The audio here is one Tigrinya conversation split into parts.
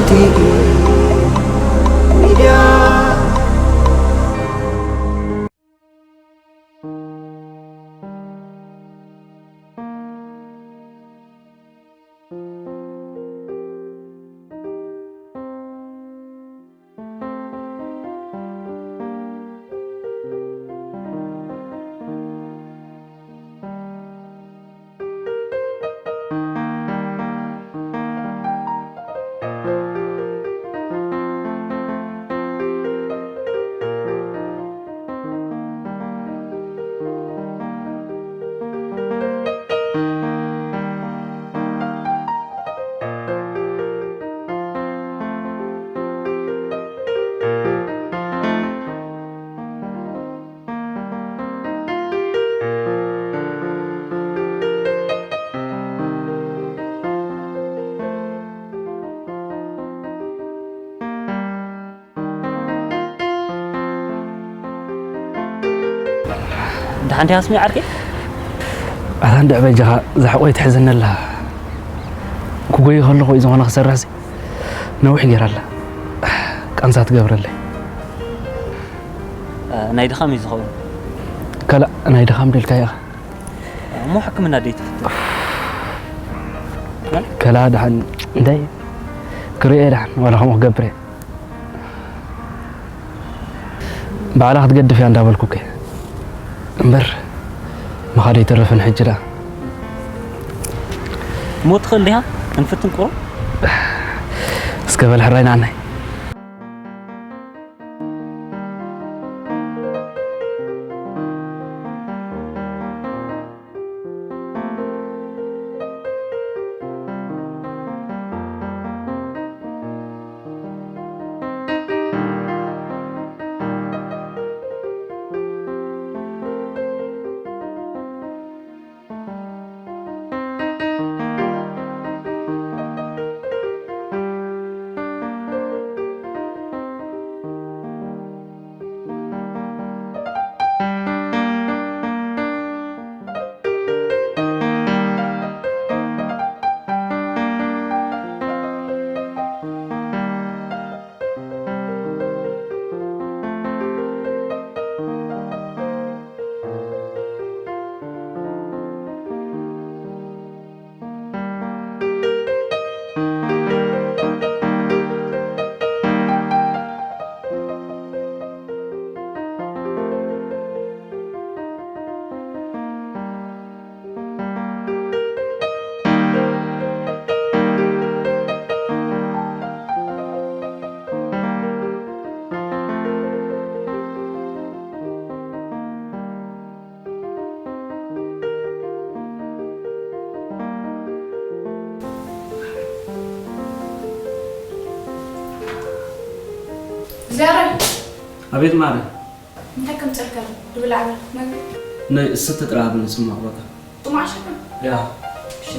ቲቪ ሚድያ። ደሓን ዲኻ ስሚ ዓርከይ? ኣታ እንድዒ በጃኻ እዛ ሕቖይ ትሕዘኒ ኣላ። ክጎዪ ከለኹ እዩ ዝኾነ ክሰርሕሲ ነዊሕ ገይራ ኣላ። ቃንዛ ትገብረለይ። እ፣ ናይ ድኻም እዩ ዝኸውን። ከላእ ናይ ድኻም ደልካ ኢኻ። እሞ ሕክምና ደይ ትፍትን? ከላእ ደሓን እንታይ ክርእየ ደሓን ዋላ ከምኡ ክገብር እየ። ባዕላ ክትገድፍ እያ እንዳበልኩ እኮ እየ። እምበር ምኻድ ኣይተርፍን ሕጂ ደኣ። ሞት ትኽእል ዲኻ? ክንፍትን ቁሩብ። እስከ በል ሕራይ ንዓናይ። ዘረ፣ ኣቤት ማረ። እንታይ ከምፀልካ? ድብላዕ በል፣ መግቢ። ናይ እስቲ ጥራ ብን ጽማቕ በቃ። ጽማቕ ሸፈን? ያ። እሺ።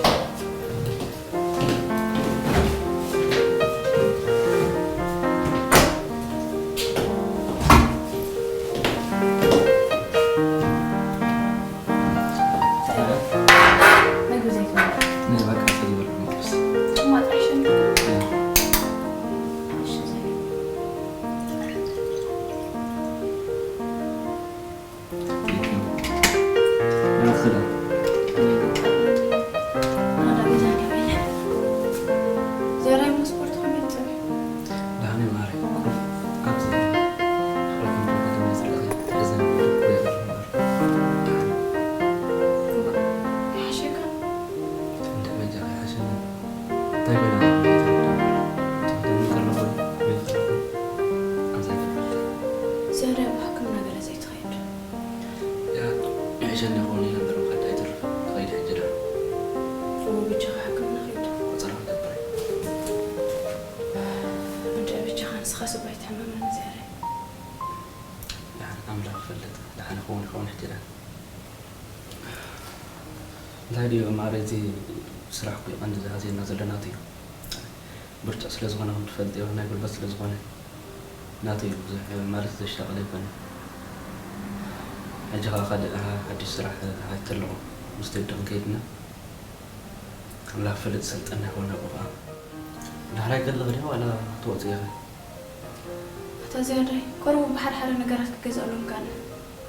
መግቢ ዘይትበልዕ? ናይ በቃ ዘይበልዕ መግብስ። ጽማቕ ጥራሕ ሸፈን? ያ። እሺ፣ ዘረ። ዘረ፣ ብሕክምና ገለ ዘይትኸይድ? ያ፣ ይሕሸኒ ይኸውን ኢለ እምበር ምኻድ ኣይተርፍ። ትኸይድ ሕጂ ዶ? እዎ፣ በጃኻ ሕክምና ኸይድ። ቆጸራ ክገብር። እንድዒ በጃኻ ንስኻስ እባ ኣይትሕመመኒ ዘረ። ደሓን ኣምላኽ ይፈልጥ። ደሓን ይኸውን ይኸውን ሕጂ ዶ? እንታይ ድዩ ማዕረ፣ እቲ ስራሕ እኮ እዩ ቀንዲ ዝሃዝየና ዘሎ፣ ናቱ እዩ። ብርቱዕ ስለ ዝኾነ ከም ትፈልጥዮ፣ ናይ ጉልበት ስለ ዝኾነ ናቱ እዩ ብዙሕ ማለት ዘሻቕል ኣይኮነን። ሕጂ ኸዓ ካልእ ሓድሽ ስራሕ ሃቲተ ኣለኹ፣ ምስ ቴዲ ክንከይድ ኢና። ኣምላኽ ይፈልጥ፣ ሰልጠና ይኾን ኣብኡ ኸዓ። ዳሕራይ ክልኽ ዲኻ ዋላ ትወፅእ ኢኻ? ኣታ ዝያዳይ፣ ቆርቡ ብሓደ ሓደ ነገራት ክገዝኣሎም ካነ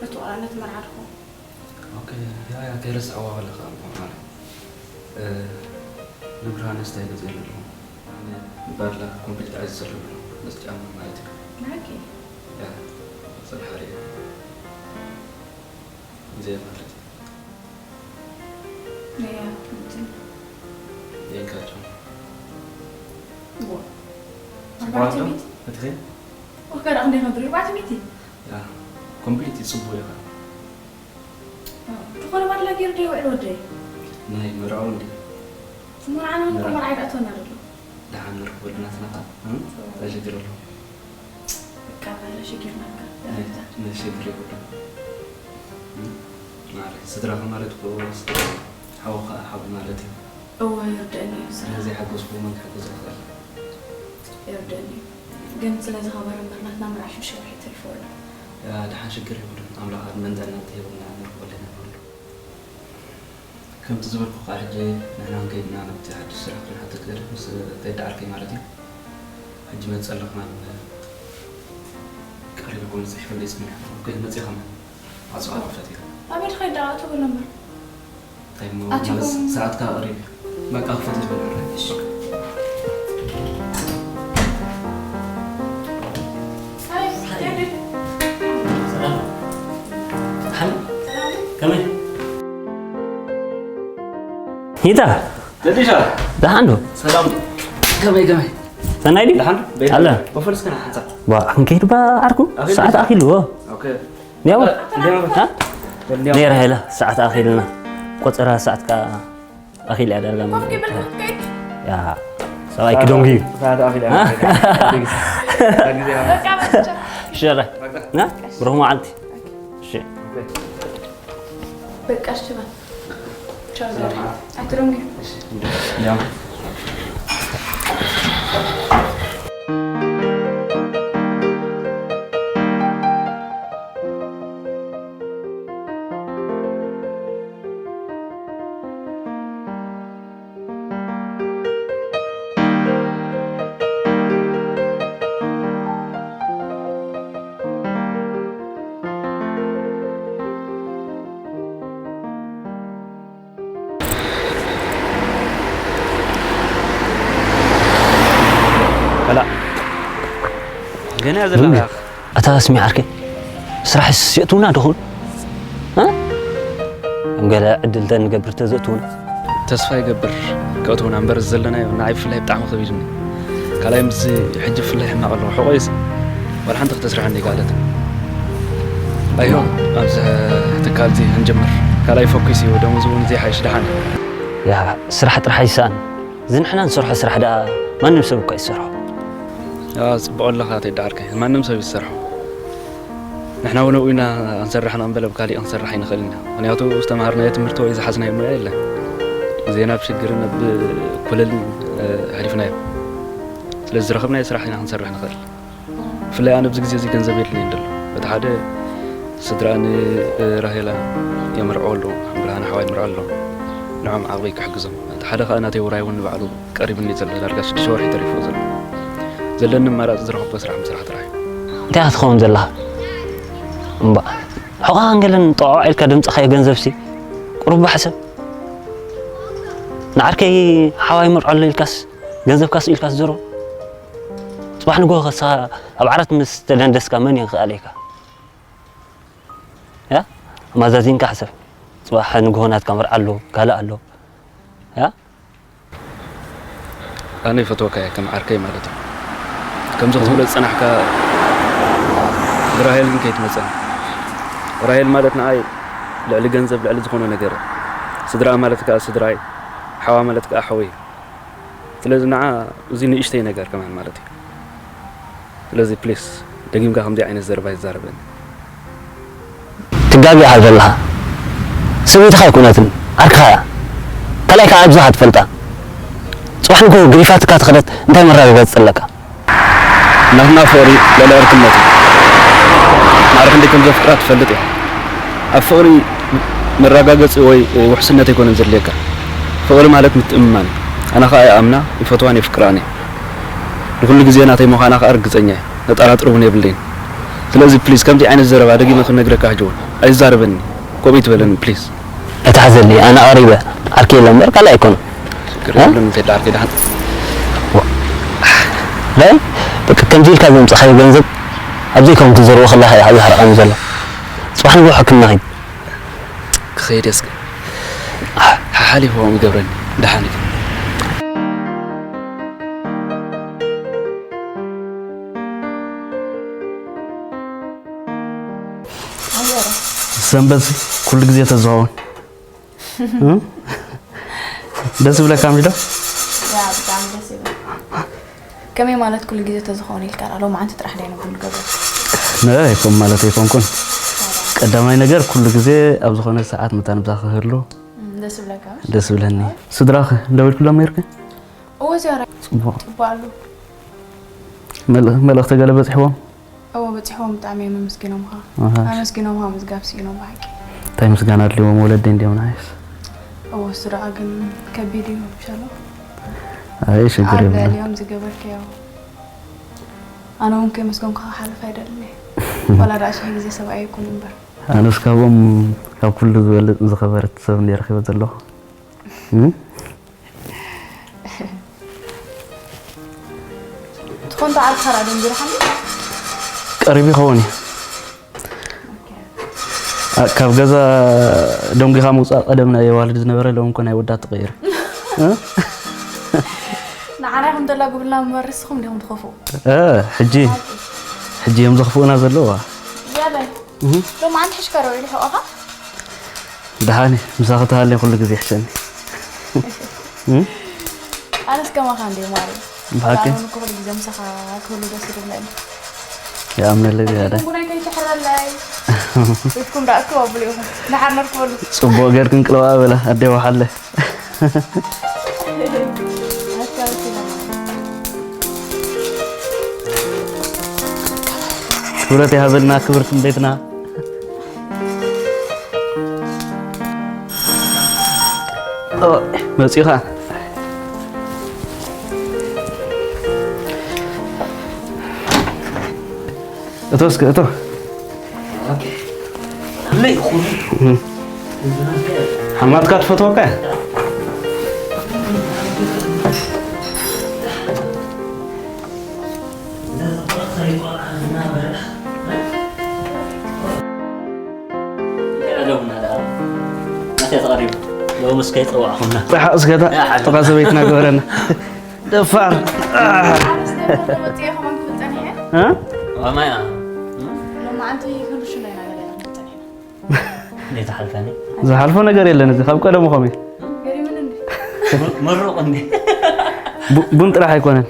ነቲ ቆልዓ ነቲ መርዓ ድኹ። ኦኬ፣ ያ፣ ያ፣ ከይረስዐዋ ከለኻ እሞ ማለት። እ፣ ንብርሃነ ስታይ ገዚኤ ኣለኹ። ባርላ ኮምፕሊት ኣዚዘ ኣለኹ። ምስ ጫማ ማለት እዩ። ብሓቂ? ያ፣ ጽንሓሪ እዩ። ግዜ ማለት እዩ። ያ፣ እንትን። የንካቸው። ዋ። ኣርባዕተ ሚእቲ? እቲ ኸ? ወከር ኣንዴ ነብሪ ኣርባዕተ ሚእቲ? ያ፣ ኮምፕሊት ይጽቡ ኢኻ። ዝኾነ ባድላ ገይሩ ዶ ይውዕል ወደይ? ናይ መርዓው እንዲ? ስሙር ዓና ንኮ መርዓ። መርዓ ይኣቶና ደሎ። ደሓን ንርክበሉ ናትና ኸዓ፣ እ? ሶ። እንታይ ሽግር ኣለዎ? በቃ፣ በለ ሽግርናካ። ናይ፣ ደረጃ። ናይ ሽግር የብሉን። እ? ማዕረ፣ ስድራኻ ማለት እኮ ስድራ፣ ሓውኻ ሓው ማለት እዩ። እወ፣ ይርድእኒ እዩ፣ ስራሕ። ነዚ ሓገዝኩ መን ክሕግዝ ይኽእል? ይርድእኒ እዩ። ግን ስለዚ ኸባር እምበር ናትና መርዓ ሽዱሽተ ወርሒ ተሪፍዎ ኣሎ። ያ፣ ደሓን ሽግር የብሉን። ኣምላኽ ዕድመን ጥዕናን እንተሂቡና ንረኽበሉ ኢና ንኹሉ። ከምቲ ዝበልኩ ከዓ ሕጂ ንሕና እውን ከይድና ናብቲ ሓድሽ ስራሕ ክንሓትት ገለ ምስ ከይደዓርከይ ማለት እዩ። ሕጂ መፅእ ኣለኹ ናብ ቀሪቡ እኮ ንፅሒፈለይ ፅኒሐ። ኦኬ፣ መፅእ ከማን። ዓፅዋ ክፈት እዩ። ኣቤት ኸይዳ ኣቱ ብሎ እምበር። እንታይ እሞ ኣቲ ማለት እኮ ሰዓትካ ቀሪቡ እዩ። በቃ ክፈት እዩ ዝበል። እሺ። ሃይ፣ ሃይ። ሰላም። ደሓን? ሰላም። ከመይ? ይታ? ተዲሻ? ደሓን ዶ? ሰላም። ከመይ፣ ከመይ? ሰናይ ድዩ? ደሓን? ቤት ኣለ። ወፈርስ ከና ሓንሳብ። ዋ፣ ክንከይድ ባ ዓርኩ? ኣኺል ሰዓት ድዩ? ኣኺልዎ። ኦኬ። እንዲያው? እ፣ እንዲያው። ሃ? እንዲያው። ነይራ ኢላ፣ ሰዓት ኣኺልና። ቆጸራ ሰዓት ከኣ ኣኺል እያ ዳርጋ ማለት እዩ። ያ፣ ሰብኣይ ክደንጉ እዩ። ሰዓት ኣኺል እያ። ሃ? ግዜ። በቃ፣ በቃ። ሽረ። በቃ። ና? ብሩኽ መዓልቲ። እሺ። ኦኬ። በቃ፣ እሺ፣ በል። ቻው፣ ሰላም። ዛሬ። ኣትደንጉ። እሺ። እንዲያው። ከላ። ገና እያ ዘላ ምን? ያኽ። ኣታ ስሚ ዓርከይ፣ ስራሕ የእትውና ዶ ኹን? እ? ገለ ዕድል ተንገብር ተዘእትውና። ተስፋ ይገብር ከእትውና እምበር፣ ዘለናዮ ንዓይ ብፍላይ ብጣዕሚ ከቢድኒ። ካልኣይ ምስዚ ሕጂ ብፍላይ ሕማቕ ኣለኹ። ሕቖይሲ ዋላ ሓንቲ ክተስርሐኒ ኣይከኣለትን። ኣይሆ፣ ኣብዚ ትካል እዚ ክንጅምር ካልኣይ ፎኪስ እዩ፣ ደሞዝ እውን ዘይሓይሽ ደሓን እዩ። ያ፣ ስራሕ ጥራሕ ኣይሰኣን። እዚ ንሕና ንሰርሖ ስራሕ ደኣ ማንም ሰብ እኳ ይሰርሖ። ያ፣ ጽቡቕ ኣለኻ ተይደዓርከ። ማንም ሰብ ይሰርሖ። ንሕና እውን ኣብኡ ኢና ክንሰርሕ ንቕንበል፣ ኣብ ካሊእ ክንሰርሕ ኣይንኽእልን ኢና። ምኽንያቱ ዝተምሃርናዮ ትምህርቲ ወይ ዝሓዝናዮ ሞያ የለን። ግዜና ኣብ ሽግርን ኣብ ኩለልን፣ እ፣ ኣሕሊፍናዮ። ስለዚ ዝረኸብናዮ ስራሕ ኢና ክንሰርሕ ንኽእል። ብፍላይ ኣነ ኣብዚ ግዜ እዚ ገንዘብ የድልየኒ ዘሎ። በቲ ሓደ ስድራ ንራሄላ የመርዕዎ ኣለዉ፣ ብርሃነ ሓዋይ የመርዕዎ ኣለዉ። ንዖም ዓቕበይ ክሕግዞም። እቲ ሓደ ኸኣ ናተይ ውራይ እውን ንባዕሉ ቀሪቡኒ ዘሎ፣ ዳርጋ ሽዱሽተ ወርሒ ተሪፍዎ ዘሎ። ዘለኒ ኣማራጺ ዝረኸብኩዎ ስራሕ ምስራሕ ጥራሕ እዩ። እንታይ ኢኻ ትኸውን ዘለኻ? እምበኣር፣ ሕቖኻን ገለን ጠዖዕ ኢልካ ደምጻኻዮ ገንዘብሲ፣ ቁሩብ ባሕ ሰብ። ንዓርከይ ሓዋይ መርዖ ኣሎ ኢልካስ፣ ገንዘብካስ ኢልካስ ዝሮ። ጽባሕ ንግሆ ከሳ ኣብ ዓራት ምስ ተደንደስካ መን እዩ ክኣልየካ? ያ? ኣማዛዚንካ ሕሰብ። ጽባሕ ንግሆ ናትካ መርዓ ኣሎ፣ ካልእ ኣሎ። ያ? ኣነ ይፈትወካ እየ ከም ዓርከይ ማለት እዩ። ከምዚ ክትብሎ ዝጸናሕካ ብራሄል ግን ከይትመጸኒ። ራሄል ማለት ንዓይ ልዕሊ ገንዘብ፣ ልዕሊ ዝኾነ ነገር እያ። ስድራ ማለት ከኣ ስድራይ፣ ሓዋ ማለት ከኣ ሓወይ እዩ። ስለዚ ንዓ እዚ ንእሽተይ ነገር ከማን ማለት እዩ። ስለዚ ፕሊስ ደጊምካ ከምዚ ዓይነት ዘረባ ይዛረበኒ። ትጋቢ ኢኻ ዘለኻ። ሰበይትኻ ኣይኮነትን፣ ዓርክኻ እያ። ካልኣይ ከኣ ኣብዚኻ ትፈልጣ። ጽባሕ ንግሆ ገዲፋትካ ትኸደት እንታይ መረጋገጺ ኣለካ? ናትና ፍቕሪ ልዕሊ ዕርክነት እዩ። ማዕረ ክንደይ ከም ዘፍቅራ ትፈልጥ እያ። ኣብ ፍቕሪ መረጋገጺ ወይ ውሕስነት ኣይኮነን ዘድልየካ። ፍቕሪ ማለት ምትእምማን እዩ። ኣነ ኸኣ ይኣምና፣ ይፈትዋን የፍቅራን እየ። ንኹሉ ግዜ ናተይ ምዃና ከኣ ርግጸኛ እየ። ዘጠራጥር እውን የብለይን። ስለዚ ፕሊዝ ከምዚ ዓይነት ዘረባ ደጊመ ክነግረካ ሕጂ እውን ኣይዛረበኒ። ከምኡ ኣይትበለኒ ፕሊዝ። ኣይትሓዘኒ፣ ኣነ ኣቕሪበ ዓርከይ ኢለ እምበር ካልእ ኣይኮነን። ሽግር እ? የብሉን እንተ ኢልካ ዓርከይ ደሓን። ዋ። ራይ፣ በቃ ከምዚ ኢልካ ዘምጻኻዮ ገንዘብ ኣብ ዘይከውን ክትዘርቦ ከለኻ እዩ ዓቢ ሓረቓኒ ዘሎ። ጽባሕ ንግሆ ሕክምና ኺድ። ክኸይድ እየ እስከ። ሓሓሊፉ ከምኡ ይገብረኒ። ደሓን እዩ። ሰንበት ኩሉ ግዜ ተዝኸውን። እ? ደስ ይብለካ ምሽ ዶ? ያ፣ ብጣዕሚ ደስ ይብል። ከመይ ማለት ኩሉ ግዜ ተዝኸውን ኢልካ ደኣ? ሎማዓንቲ ጥራሕ ዶ ኢና ኩሉ ገበር? ነ፣ ኣይኮን ማለት ኣይኮንኩን። ቀዳማይ ነገር ኩሉ ግዜ ኣብ ዝኾነ ሰዓት መታን ብዛ ክህሉ እም፣ ደስ ይብለካ። ደስ ይብለኒ። ስድራኸ ደዊልኩሎም ነይርክ? እወ፣ ዝያዳ ጽቡቕ። ጽቡቕ ኣሎ። መል-፣ መልእኽቲ ገለ በጺሕዎም? እወ፣ በጺሕዎም፣ ብጣዕሚ እዮም ኣመስጊኖምኻ። ኣሃ። ኣመስጊኖምኻ ምዝጋብ ስኢኖም ብሓቂ። እንታይ ምስጋና ኣድልዎም፣ ወለደይ እንድዮም ንዓይስ። እወ፣ እሱ ደኣ ግን ከቢድ እዩ፣ ምሻሎ። ኣይ፣ ሽግር ኣብ የብሉን። ልዕሊኦም ዝገበርካዮ። ኣነ እውን ከየመስገንኩኻ ክሓልፍ ኣይደልን እየ። ዋላ ደኣ ሽሕ ግዜ ሰብኣይ ይኩን እምበር። ኣነስ ካብኦም ካብ ኩሉ ዝበልጽ ዝኸበረት ሰብ እንድየ ረኺበ ዘለኹ። እም? ትኾን ተዓርካ ደኣ ደንጊርካ እንዲ? ቀሪቡ ይኸውን እዩ። ኦኬ። ኣ፣ ካብ ገዛ ደንጒኻ ምውጻእ ቀደም ናይ የዋልድ ዝነበረ ሎም እኮ ናይ ወዳት ተቐይሩ። እ? ንዓና ኢኹም ተላግቡልና እምበር ንስኹም ዲኹም ትኸፍኡ? እ፣ ሕጂ፣ ሕጂ እዮም ዘኽፍኡና ዘለዉ። ያለ። እህ። ሎም ኣንቲ ሕሽከሮ ኢሉ ሕቆኻ? ደሓን እየ፣ ምሳኺ ተሃልየ ኩሉ ግዜ ይሕሸኒ። እም? ኣነስ ከማኻ እንድየ ማሪ። ብሓቂ? ኣነ ኩሉ ግዜ ምሳኻ ክህሉ ደስ ይብለኒ። ይኣምነለይ ዝያዳ። ቤትኩም ጉዳይ ከይትሕረለይ። ቤትኩም ደኣ እኮ ኣብሉ ኢኹም። ደሓር ነርክበሉ። ጽቡቕ ጌርክን ቅልዋ በላ፣ ኣደይ ወሓለ። ኣስታውሲና። ክብረት ይሃበልና ክብርትን ቤትና። ኦ፣ መጺኻ። እቶ እስከ፣ እቶ። ኦኬ። ለይ፣ እም። ሓማትካ ትፈትወካ? ሎምስ ከይጸዋዕኹምና። ብሓቅ እስከ እታ ጥቓ ሰበይትና ግበረና። ደፋር። እ? ሎማዓንቲ ክንርሽኖ ኢና ገለ ክንብል ጸኒሕና። ዘይትሓልፈኒ። ዝሓልፎ ነገር የለን፣ እዚ ካብ ቀደሙ ከምኡ እዩ። ገሪሙኒ እንዴ? ም-፣ ምሩቕ እንዴ? ቡ-፣ ቡን ጥራሕ ኣይኮነን።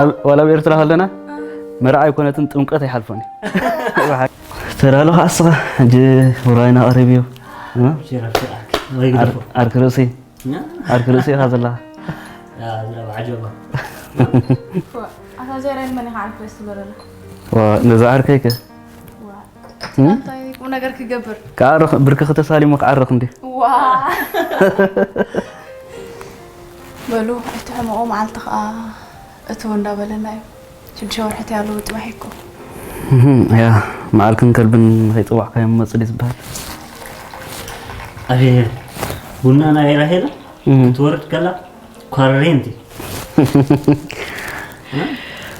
ኣብ፣ ዋላ ኣብ ኤርትራ ከለና መርዓ ኣይኮነትን ጥምቀት ኣይሓልፎን እዩ። ተዳሎ ከዓ እስኻ ሕጂ ውራይና ቀሪብ እዩ። እ? ሽረፍ ኣርክ-፣ ወይ ዓር-፣ ግደፎ። ዓርኪ ርእሲ። እ? ዓርኪ ርእሲ ኢኻ ዘለኻ። ያ፣ ዝረባ ዓጀባ። ኣታ ጀረን መን ኢኻ ዓርኪ ርእሲ ትበለላ? ዋ፣ ነዛ ዓርከይ ከ? ዋ። እም? እንታይ ቁም ነገር ክገብር? ክዓርኽ፣ ብርኪ ክተሳሊሙ ክዓርኽ እንዲ። ዋ። በሉ፣ ኣይትሕመቑ፣ መዓልቲ ኸኣ እትው እንዳበለና እዩ። ሽዱሽተ ወርሒ እንታይ ኣለዎ፣ ጽባሕ እኮ። እህም፣ እያ፣ መዓልክን ከልብን ከይጸዋዕካዮም መጽእ ድዩ ዝበሃል? ኣቤት፣ ቡና ናይ ራሄል እም። ክትወርድ ከላ ኳረንቲ።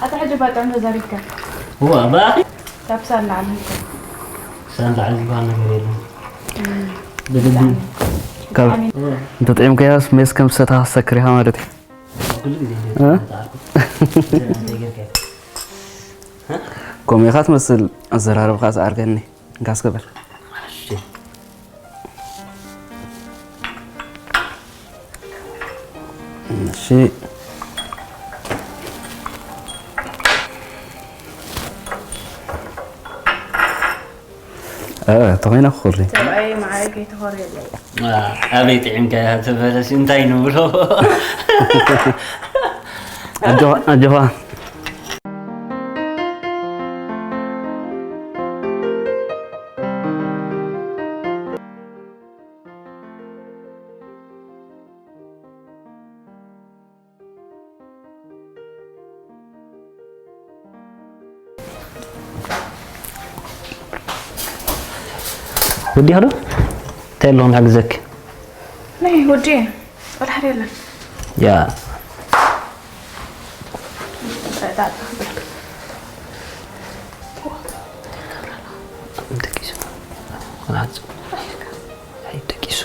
ኣታ ሕጂ ባጥዕም ተዛሪብካ። እዋ፣ ብኣኺ? ካብ ሳል ንዓል ህልካ። ሳል ንዓል ዝበሃል ነገር የለን። እም። ብግዲ። ካብ እዋ። እንተጥዒምካያስ ሜስ ከም ዝሰተኻ ትሰክር ኢኻ ማለት እዩ። ኩሉ ግዜ እ? እንደ-፣ እንደ-፣ እንደ-፣ ከምኡ ኢኻ ትመስል ኣዘራርብኻ ዝዓርከኒ። እንካ እስከ በል። እሺ። እሺ። እ፣ ተኾይና ክኹሪ። ሰብኣይ መዓረይ ከይትኾርየለይ። አ፣ ኣበይ ጥዒምካያ ተበለሲ እንታይ ንብሎ? ኣጆኻ፣ ኣጆኻ። ወዲኻ ዶ? እንታይ ኣለኹም ክሕግዘኪ? ናይ ወዲ ወላ ሓደ የለን። ያ። ደቂሱ። ደቂሱ።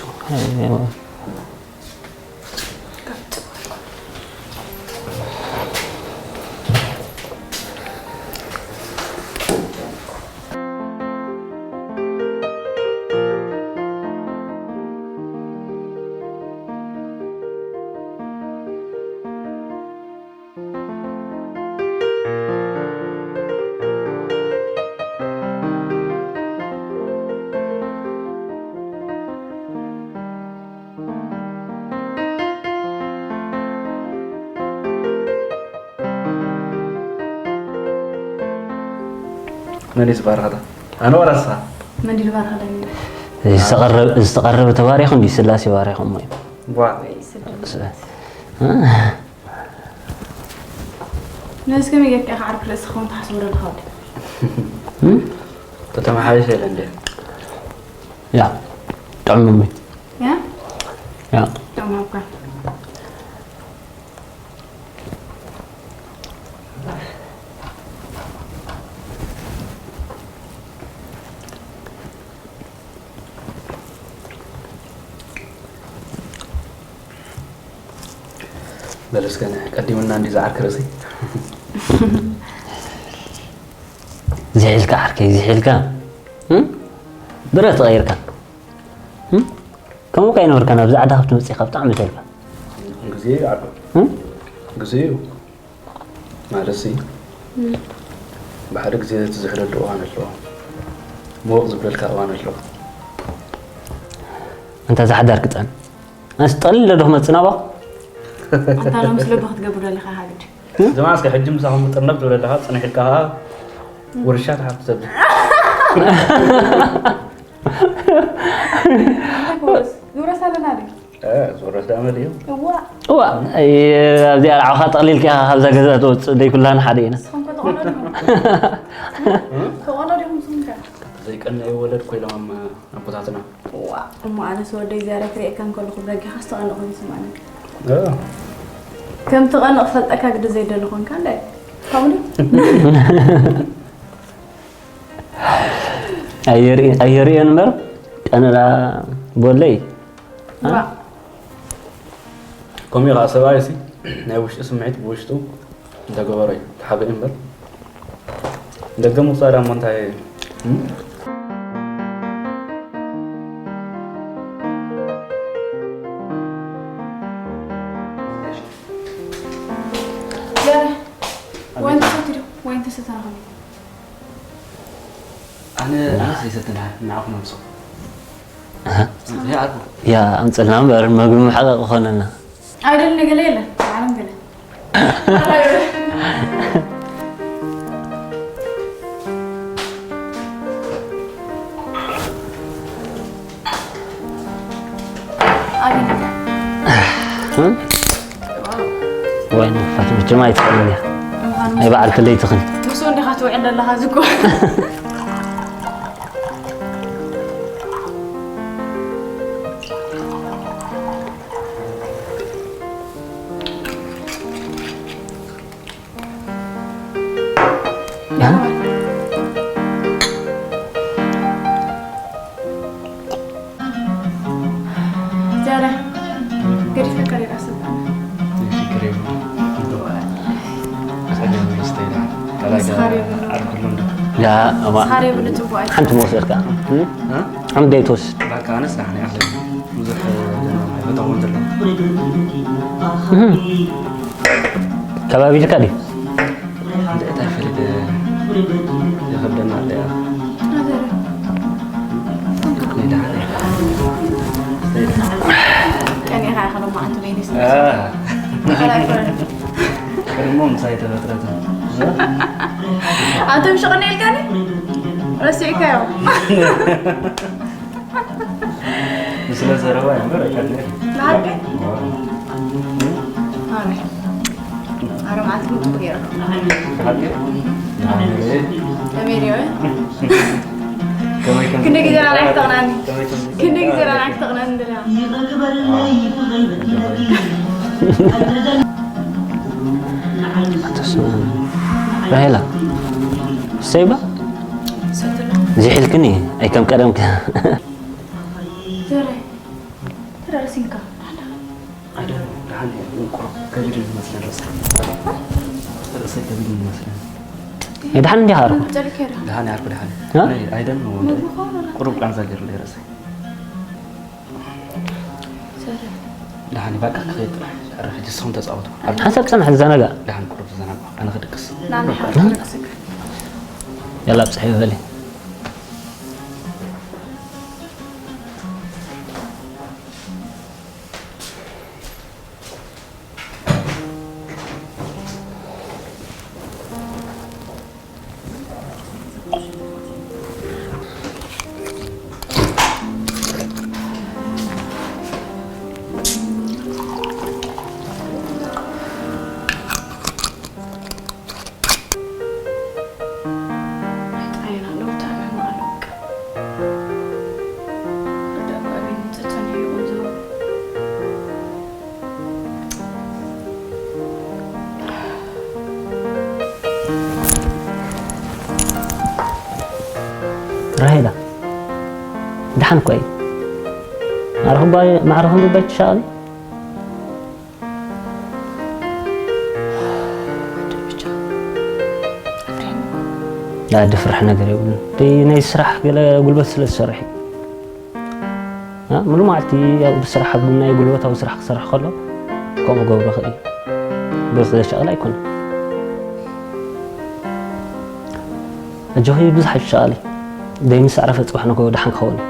መን እዩ ዝባርኸታ? ኣነ ዋላ ንስኻ? መን ድዩ ዝባርኸ ደሊሉ? ዝተቐረበ ተባሪኹ እንዲ ስላሴ ባሪኹ እሞ እዩ። ቧ። ነዚ ከመይ ጌርካ ኢኻ ዓርኩ ርእሲ ክኸውን ትሓስቦ ዶ ኣለኻ ወዲ? እም? ከተመሓይሽ የለ እንዴ? ያ፣ ጥዕሙሚ። ያ? ያ። ጥዕሙ ሃብካ። በል እስከ ቀዲምና እንዲ ዝዓርክ ርእሲ። ዝሒልካ ዓርከይ፣ ዝሒልካ። እም? ብረት ተቐይርካ። እም? ከምኡ ከይነበርካ ናብዚ ዓዲ ካብ ትመጽእ ኢኻ ብጣዕሚ ተልካ። ግዜ እዩ ዓዶ። እም? ግዜ እዩ። ማለትሲ፣ እም። ብሓደ ግዜ ትዝሕለሉ እዋን ኣሎ። ሞቕ ዝብለልካ እዋን ኣሎ። ኣንታ እዛ ሓዳር ክጸን። ኣንስ ጠቕሊለ ዶ ክመጽእ ናባኹ? ኣንታ ሎም ስለ ዶ ክትገብር ደሊኻ ሃግድ? ድማ እስከ ሕጂ ምሳኹም ጥርነፍ ትብል ኣለኻ፣ ጽንሕ ኢልካ ኸኣ ውርሻ ትሓቱ ሰብ። እንታይ ክወርስ? ዝውረስ ኣለና ድዩ? እ፣ ዝውረስ ደኣ መን እዩ? እዋ። እዋ፣ ኣይ፣ ኣብዚኣ ንዓኻ ጠቕሊልካ ኢኻ ካብዛ ገዛ ትወጽእ፣ ደይ ኩላህና ሓደ ኢና። ንስኹም ከ ተቐኖ ዲኹም? ተቐኖ ዲኹም ንስኹም ከ? ዘይቀነዩ ወለድ ኮይሎም ኣቦታትና። እዋ፣ እሞ ኣነስ ወደይ ዝያዳ ክርእየካ እንከለኹ ብደጊኻ ዝተቐንእ ኮይኑ ይስምዓኒ። እ። ከም ትቐንእ ክፈልጠካ ግዲ ዘይደሊ ኾንካ እንዳ። ከምኡ ድዩ? ኣየርኢ-፣ ኣየርእዮን እምበር ቀነላ ቦለይ። ዋ። ከምኡ እዩ ኸዓ ሰብኣይ ሲ ናይ ውሽጢ ስምዒት ብውሽጡ እንተገበሮ እዩ ተሓቢኡ እምበር ደገ ምውፃእ ዳሞ እንታይ እም? ገለ ወይን ትሰቲ ዶ? ወይን ትሰቲ ረኸቢ። ኣነ፣ ኣነስ ኣይሰትን፣ ንዓኹም ኣምጽኡ። ኣሃ። ያ፣ ኣርጉ። ያ፣ ኣምጽልና እምበር፣ መግቢ መሓቐቂ ኮነና። ኣይደልን፣ ገለ የለን፣ ባዕሎም ገለ። ኣቢና። እም? ዋው። ወይኒ ፋትማ፣ ጅማ ኣይትፈልጥን እያ። ምዃኑ ናይ በዓልቲ ለይትኽን። ምስኡ እንዲኻ ትውዕል ዘለኻ ዝኮ። ዛራ፣ ገዲፈካ ሌላ ሰብ ኣነ። ችግር የብሉም። ጸገም ይስተይና። ከላይ ስኻር የብሉን። ዓርኩሎም ዶ? ያ፣ እዋ። ስኻር የብሉ ጽቡቕ ኣይኮነን። ሓንቲ መውሰድካ። እም? እ? ሓንቲ ደይ ትወስድ። በቃ፣ ኣነስ ንዓና ይኣኽለኒ። ብዙሕ፣ እ፣ ፈተኹ እንተሎ። እም። ከባቢ ኢልካ ድዩ? እንደ እታ ፍርድ ይኸብደና እንደ ቀኒኻ ኢኻ ሎማዓንቲ በይነይ ስለ አ። ዝኸላከለ። ቅድሞ ምሳይ ተፈጥረት። ኣንተ ምሽ ቐኒኤልካኒ? ረሲዕካዮ? ምስለ ዘረባ እምበር ኣይቀርንየን። ንዓርከይ? ኣረ። ኣረ መዓልቲ ምጥጡ ገይረ። ብሓቂ? ተሜርዮ። ክንደይ ግዜ ራእይ ተቕናኒ? ክንደይ ግዜ ራእይ ተቕናኒ እንደላ? ራሄላ ሰይባ ዝሒልክኒ ኣይ ከም ቀደምከ ዘረ ተረርሲንካ I don't know. ደሓን እዩ። ቁሩብ ከቢድ እዩ ዝመስለኒ ርእሰይ። ርእሰይ ከቢድ እዩ ዝመስለኒ። ደሓን እንዲኻ ኣርኩ ጨልከ ዶ ደሓን እየ ኣርኩ ደሓን እ? I don't know. ቁሩብ ቃንዛ ገይሩለይ ርእሰይ። ዘረ ደሓን እዩ። በቃ ንኸይድ ጥራሕ። ሕጂ ንስኹም ተፃወቱ። ሓንሳብ ፅናሕ ዝዘናጋዕ ደሓን ቁሩብ ተዘናግዑ። ኣነ ክድቅስ። ናንሓ ርእስካ ያላ ብፅሒ በሊ ራሄላ ደሓን እኮ እዩ። ማዕረ ክንባ- ማዕረ ክንብባ ይትሻቐሊ ላ ድፍራሕ ነገር የብሉን። ደይ ናይ ስራሕ ገለ ጉልበት ስለ ዝሰርሕ እዩ። እ? ሙሉ መዓልቲ ኣብ ብስራሕ ኣብ ናይ ጉልበታዊ ስራሕ ክሰርሕ ከሎ ከምኡ ገብሮ ክእል እዩ። ብርክ ዘሻቕል ኣይኮነን። ኣጆኺ ብዙሕ ኣይትሻቐሊ። ደይ ምስ ኣዕረፈ ፅባሕ ንግሆ ደሓን ክኸውን እዩ።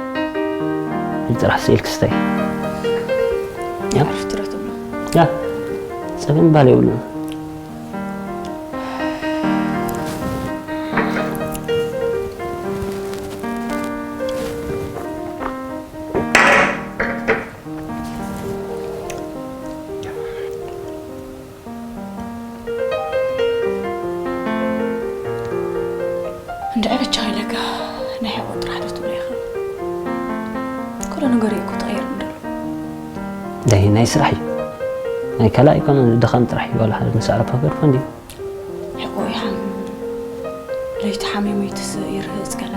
ኢድ ጥራሕ ስኢል ክስታይ። ያ? ዕርፍቲ ዶ ትብሎ? ያ። ፀገም ባል የብሉን። እንድዒ በጃ ኢለካ ናይ ሕቆ ጥራሕ ዶ ትብሎ ኢኻ? ኩሉ ነገር እዩ እኮ ተቐይሩ እንደሎ። ደይ ናይ ስራሕ እዩ። ናይ ካልእ ኣይኮነን ድኻም ጥራሕ እዩ። ዋላ ሓደ ምስ ኣዕረፈ ገርፎ እንድዩ። ሕቆ ይሓም ለይቲ ሓሚሙ ይትስእ ይርህፅ ገለ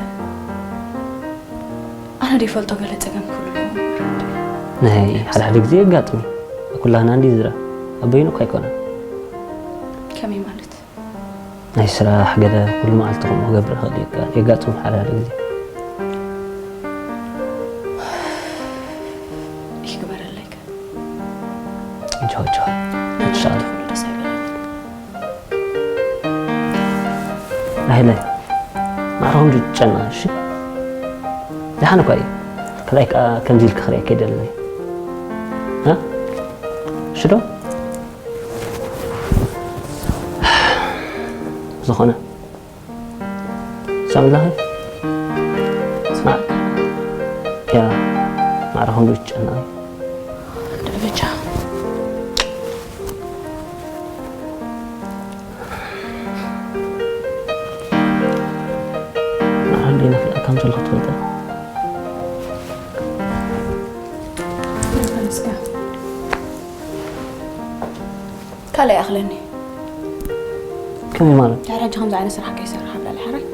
ኣነ ዶ ይፈልጦ ገለ ፀገም ክህሉ ኣለዎ እምበር እንድዒ። ናይ ሓደ ሓደ ግዜ የጋጥም እዩ። ኩላህና እንዲ ዝራ ኣበይኑ እኳ ኣይኮነን። ከመይ ማለት? ናይ ስራሕ ገለ ኩሉ መዓልቲ ከምኡ ክገብር ይኽእል እዩ። የጋጥም ሓደ ሓደ ግዜ። ይግበረለይ ከ? ጆ ጆ ይሻል። ኩሉ ደስ ኣይበለኒ። ራሄለ ማዕረ ከምዚ ትጨና እሺ። ደሓን እኳ እዩ። ከላይ ከዓ ከምዚ ኢልክ ክሪኣካ ይደለኒ። እ? እሺ ዶ? ዝኾነ ሰምዕላኺ ያ ማዕረ ከምዚ ትጨና እዩ። ደረጃ ንዓንዲ ነኽልኣ ከም ዘለኹ ትፈልጠ። ካልእ ይኣኽለኒ። ከመይ ማለት? ድሕሪ ሕጂ ከምዚ ዓይነት ስራሕ ከይሰርሕ ኣብላለ ሓራይ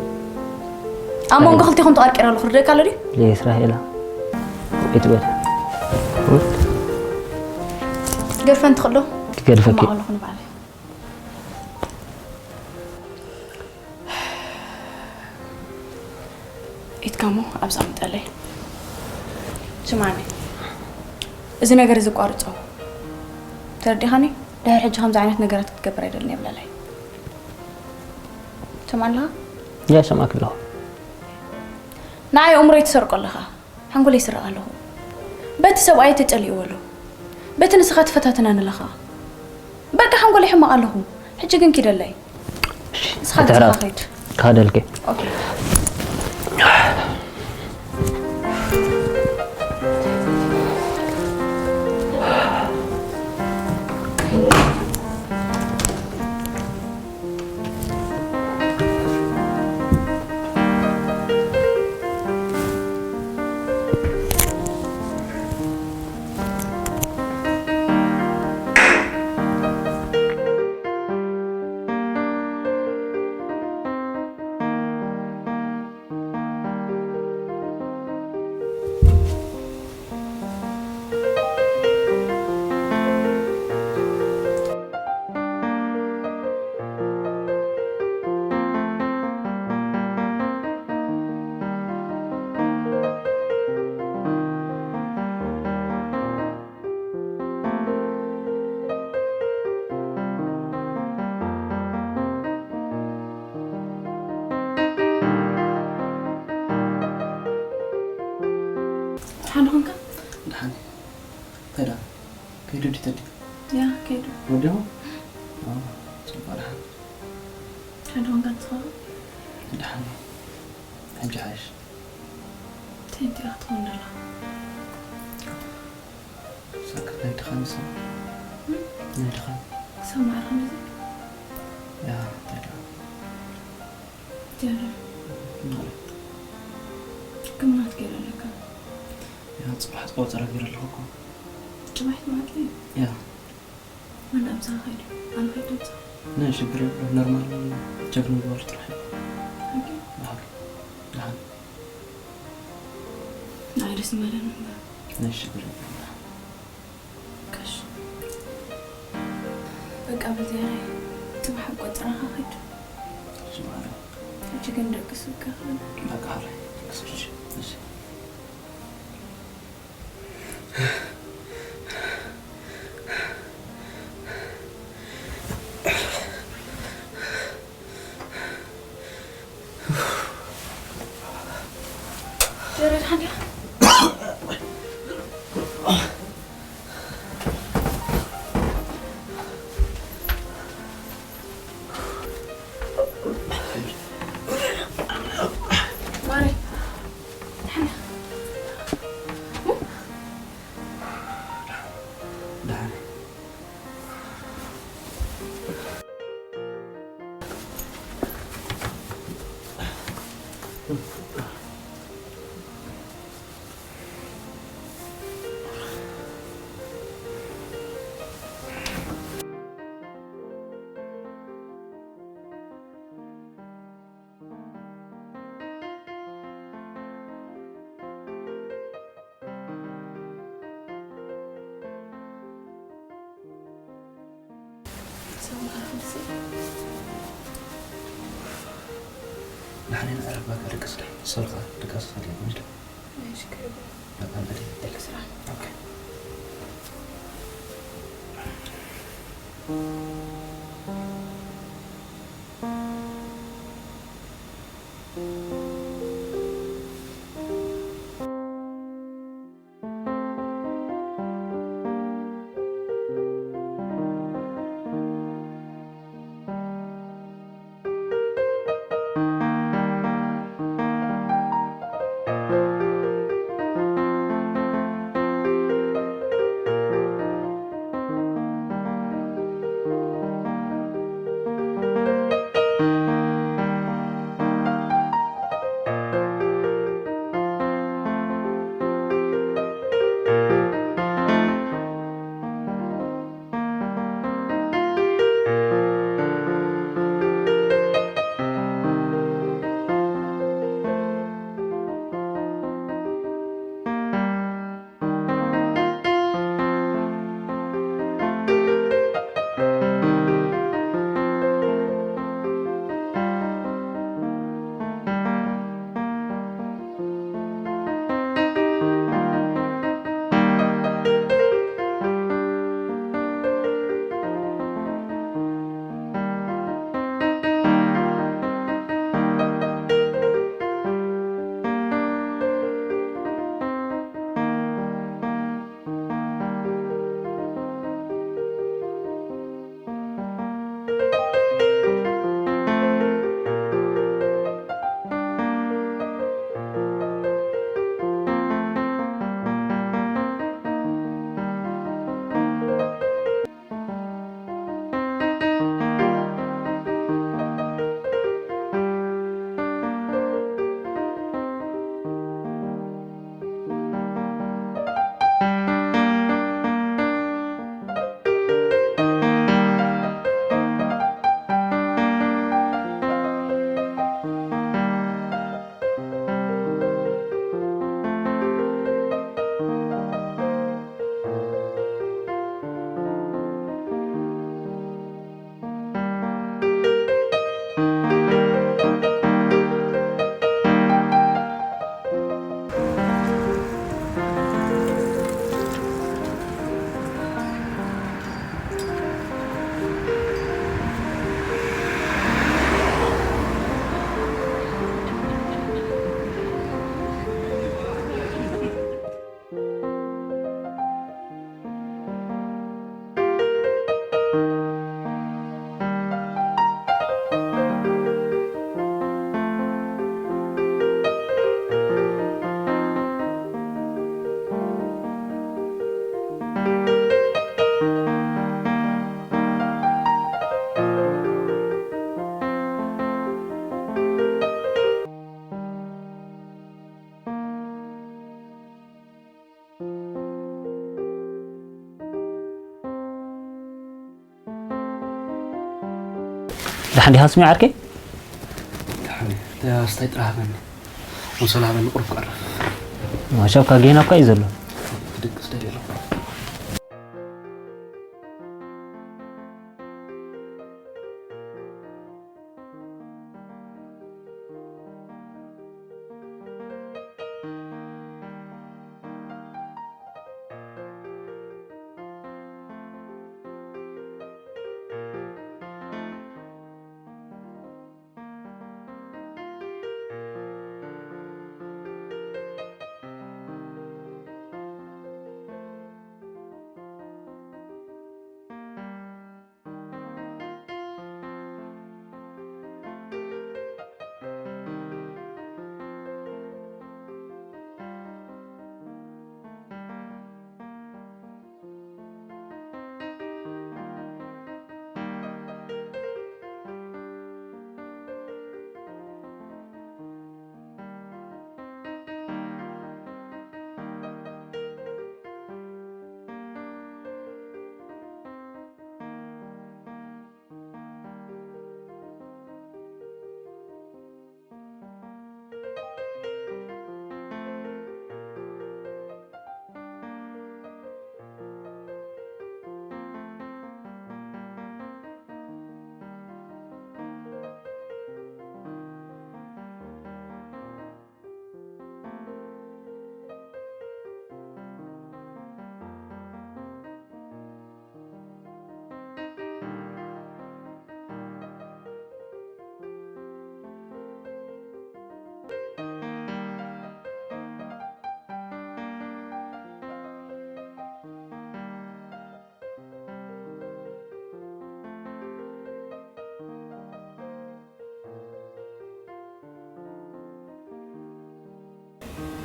ኣብ መንጎ ክልቲኹም ተቐርቂረ ኣለኹ ርደካ ኣሎ ድዩ? ለየስራሕ ኢላ ወይትበል ገድፈን ትኽእሎ ክገድፈኪ ኣለኹ ንባዕለይ ኢትካሞ ኣብዛ ምጠለይ ስማኒ እዚ ነገር እዚ ቋርፆ ተረዲኻኒ ድሕሪ ሕጂ ከምዚ ዓይነት ነገራት ክትገብር ኣይደልን የብለለይ ትሰማ ኣለኻ ያ ሰማክ ኣለኹ ንዓይ ኣእምሮይ ትሰርቆ ኣለኻ ሓንጎለይ ይስረቕ ኣለኹ በቲ ሰብኣይ ተጨሊእዎ ኣሎ በቲ ንስኻ ትፈታትናኒ ኣለኻ በቃ ሓንጎለይ ሕማቕ ኣለኹ ሕጂ ግን ኪደለይ ንስኻ ሕራቕ ንስኻ ኸይድ ክኸደልኪ ኦኬ ከይዱ ድዩ ተዲ? ያ፣ ከይዱ። ወዲኹ? ኦ፣ ጽቡቕ ደሓን። ሓደ ኾንካ ትኸውን? ደሓን። ሕጂ ሓይሽ። ተንቲኻ ትኾን ደላ። ሳክት ናይ ድኻም ይሰማዕ። እም? ናይ ድኻም። ክሰማዕ ከመዚ? ያ፣ እንታይ ደኣ? ጀረ። ማለት? ግምናት ገይረ ኣለካ። ያ፣ ጽባሕ ቆጸራ ገይረ ኣለኹ እኮ። ጽባሕ ትመዓልቲ? ያ። ኣነ ምሳኻ ኸይደ። ኣነ ኸይደ ምሳኻ። ናይ ሽግር የብሉን። ኖርማል ቸክ ምግባር ጥራሕ እዩ። ኦኬ። ደሓን። ደሓን። ንዓይ ደስ ምበለኒ እምበር። ናይ ሽግር የብሉን። ደሓን። ቀሽ። በቃ በዚያ ላይ ጽባሕ ቆጸራኻ ኸይደ። እሺ ማረ። ሕጂ ግን ደቅስ በቃ። በቃ፣ ሕራይ። ደቅስ፣ እሺ። እሺ። ጀረድ ሓንዳ። ማረይ። ሓንዳ። ደሓን። ሰማዕ ርእሲ። ንሕና ንዕረፍ፣ በቃ ድቅስ ዶ። ሶሪ ከኣ ድቃስ ኸድልየኩም እዩ ዶ? ናይ ሽግር የብሉን። በቃ እንግዲህ። ደቂ ስራሕ። ኦኬ። ደሓን ዲኻ ስሚ ዓርከይ? ደሓን እየ። ኣስታይ ጥራሕ ሃበኒ። ኣንሶላ ሃበኒ፣ ቁሩብ ክዕርፍ። ዋሻብካ ጌና እኳ እዩ ዘሎ። ክድቅስ ደልየ ኣለኹ።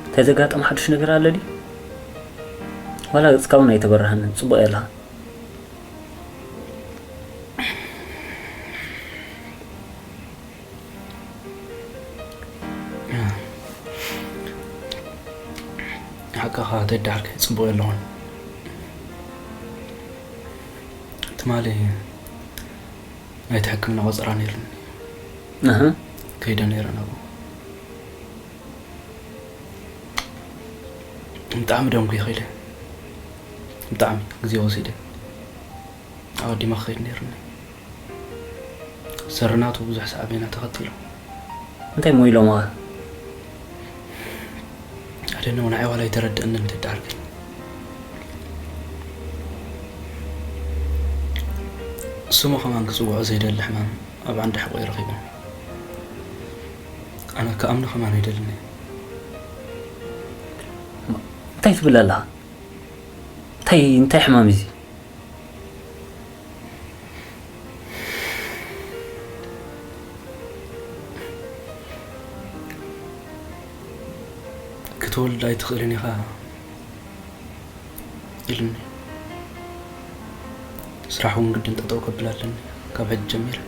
እንታይ ዘጋጠመ ሓድሽ ነገር ኣሎ ድዩ? ዋላ ገጽካ እውን ኣይተበራህንን፣ ጽቡቕ እያ ኣለኻ። ሓቅኻ ተዳርክ ጽቡቕ የለኹን። ትማሊ ናይቲ ሕክምና ቆጸራ ነይሩኒ። ኣህ። ከይደ ነይረ ናብኡ። ብጣዕሚ ደንጉየ ከይደ። ብጣዕሚ ግዜ ወሲደ። ኣቐዲመ ክኸይድ ነይሩኒ። ሰረናቱ ብዙሕ ሳዕቤናት ኣኸቲሉ። እንታይ እሞ ኢሎምኻ? ኣደነው ንዓይ ዋላ ኣይተረድእንን ተዳርገኝ። ስሙ ከማን ክጽውዖ ዘይደሊ ሕማም ኣብ ዓንዲ ሕቆይ ረኺቦም። ኣነ ክኣምኖ ከማን ኣይደልን እየ። እንታይ ትብል ኣለኻ? እንታይ፣ እንታይ ሕማም እዚ? ክትወልድ ኣይትኽእልን ኢኻ ኢሉኒ። ስራሕ እውን ግድን ጠጠው ከብል ኣለኒ ካብ ሕጂ ጀሚረ።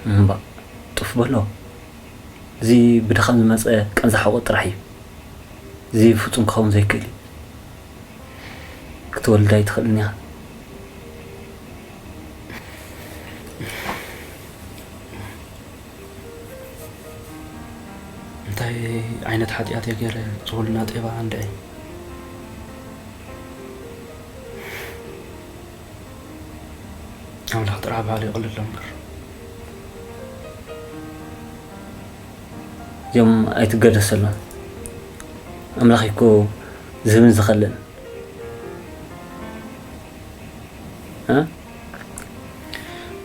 እምባ ጡፍ በሎ። እዚ ብድኻም ዝመጸ ቀንዛ ሕቖ ጥራሕ እዩ። እዚ ፍጹም ክኸውን ዘይክእል እዩ። ክትወልድ ኣይትኽእልን ኢኻ። እንታይ ዓይነት ሓጢኣት እየ ገይረ ዝኹሉ ናጤባ እንድዒ? ኣምላኽ ጥራሕ ባዕሉ የቕልሎ እምበር። እዚኦም ኣይትገደሰሎም። ኣምላኽ እኮ ዝህብን ዝኸልእን። እ?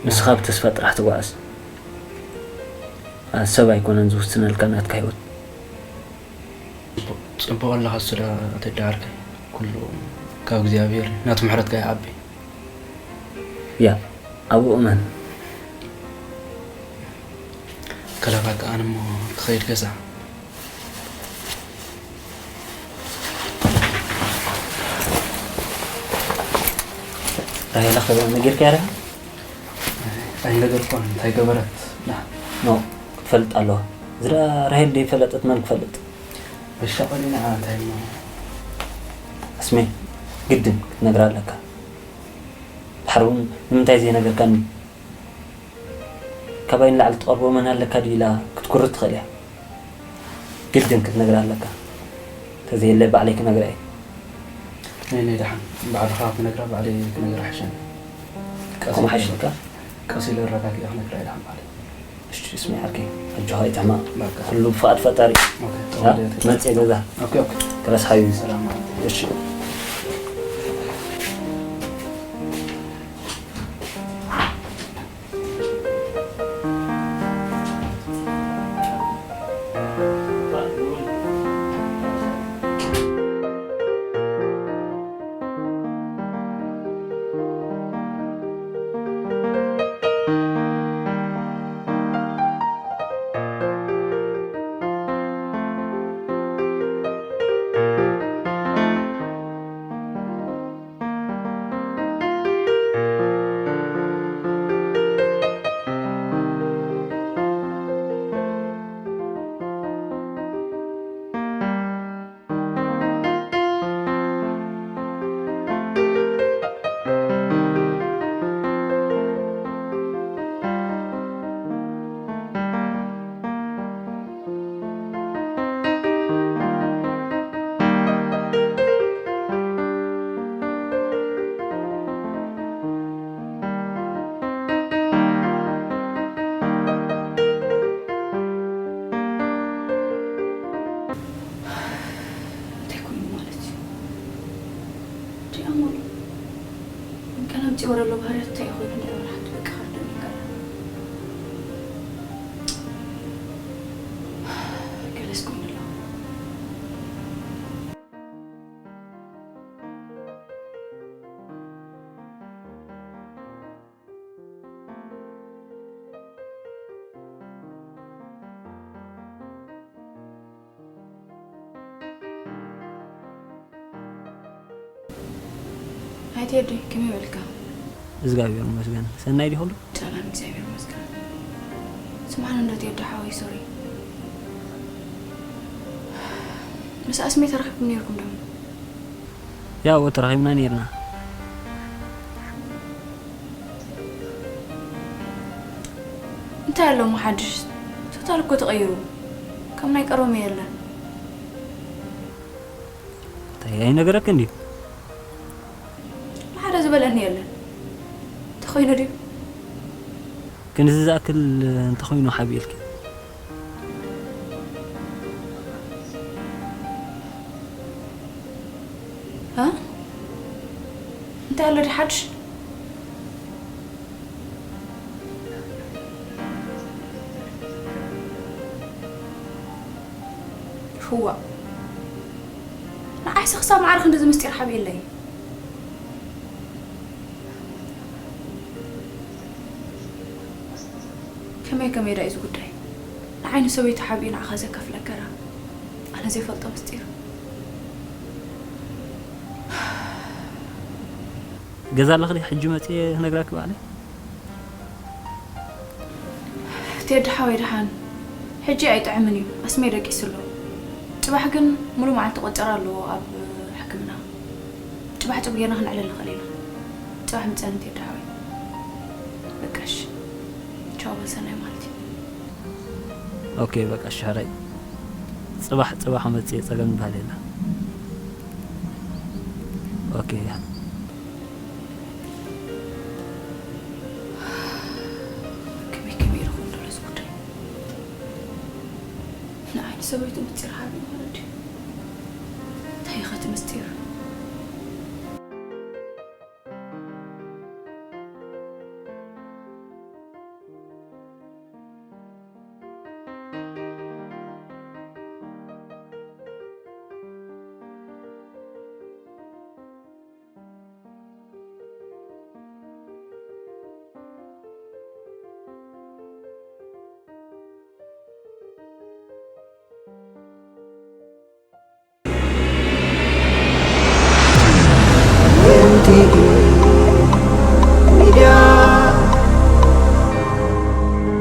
ንስኻ ብተስፋ ጥራሕ ትጓዓዝ። እ፣ ሰብ ኣይኮነን ዝውስነልካ ናትካ ህይወት። ጽቡቕ ኣለኻ ስለ ኣተዳሃርከይ። ኩሉ ካብ እግዚኣብሔር እዩ። ናቱ ምሕረት ከኣ ይዓቢ። ያ፣ ኣብኡ እመን። ከላባካ ኣነ እሞ ክኸይድ ገዛ። ራሄላ ከ ነጊርካያ ዲኻ? ኣይነገርኳን፣ እንታይ ገበረት? ዳ። ኖ፣ ክትፈልጥ ኣለዋ። ዝዳ ራሄል ደይፈለጠት መን ክፈልጥ? እሺ፣ ቆይ ንዓ እንታይ እሞ? ኣስሜ፣ ግድን ክትነግራ ኣለካ። ድሓር እውን ንምንታይ ዘይነገርካኒ? ካባይ ንላዕሊ ትቐርቦ መን ኣለካ ድዩ ኢላ ክትኩርት ትኽእል እያ። ግድን ክትነግራ ኣለካ። እንተዘየለ ባዕለይ ክነግራ እየ። ነይ ነይ፣ ደሓን ባዕልኻ ክነግራ፣ ባዕለይ ክነግራ ይሕሸኒ። ከምኡ ሓይሽልካ? ቀስ ኢለ ኣረጋጊኣ ክነግራ እየ ደሓን ባዕለይ። እሺ፣ ስሚ ዓርከይ፣ ኣጆኻ ይጥዕማ። በቃ። ኩሉ ብፍቓድ ፈጣሪ። ኦኬ፣ ያ፣ ጥቕሚ ድሌት። መጽእ ገዛ። ኦኬ፣ ኦኬ። ክረስሓዩ። ሰላም ማለት። እሺ። እንታይ ኮይኑ ማለት እዩ? ዲኣ ሙሉ ቀለም ጽወረ ኣሎ ባህርያት እንታይ ኮይኑ እንደ መራሕቲ በቃ ከርዶ ይቀር። ገለስ ኮይኑ ኣሎ። ኣይ ቴዲ፣ ከመይ በልካ? እግዚኣብሔር ይመስገን። ሰናይ ዲኹሉ? ሰላም፣ እግዚኣብሔር ይመስገን። ስምዓኒ እንዶ ቴዲ ሓወይ፣ ሶሪ። ምስ ኣስሜ ተራኺብኩም ነይርኩም ዶ? ያው ተራኺብና ነይርና። እንታይ ኣሎ እሞ ሓድሽ? ቶታል እኮ ተቐይሩ። ከም ናይ ቀደሙ የለን። እንታይ ኣይነገረክን ድዩ? ንሓደ ዝበለኒ የለን። እንተኾይኑ ድዩ? ክንዚ ዝኣክል እንተኾይኑ ሓቢእልኪ። እ? እንታይ ኣሎ ድዩ ሓድሽ? ህዋ። ንዓይሲ ክሳብ ማዕረ ክንድዚ ምስጢር ሓቢእለይ። ከመይ ከመይ ዳ እዩ እዚ ጉዳይ? ንዓይ ንሰበይቱ ሓቢኡ ንዓኻ ዘካፍለካ ዳ? ኣነ ዘይፈልጦ ምስጢር። ገዛ ኣለኽሊ ሕጂ መጽየ ክነግራኪ ባዕለይ። ቴዲ ሓወይ ደሓን፣ ሕጂ ኣይጥዕምን እዩ፣ ኣስሜ ደቂሱ ኣሎ። ጽባሕ ግን ሙሉ መዓልቲ ቆጸራ ኣለዎ ኣብ ሕክምና። ጽባሕ ጽቡቕ ጌርና ክነዕልል ንኽእል ኢና። ጽባሕ ምጸኒ ቴዲ ሓወይ። በቃ እሺ። ቻው በል ሰናይ ማለት እዩ። ኦኬ በቃ እሺ ሕራይ። ጽባሕ ጽባሕ መጽየ ጸገም ዝበሃል የለን። ኦኬ። ከመይ ከመይ ኢሉ ክውንዶ ነዚ ጉዳይ? ንዓይ ንሰበይቱ ምስጢር ሓቢኡ ማለት ድዩ? እንታይ ኢኸ እቲ ምስጢር?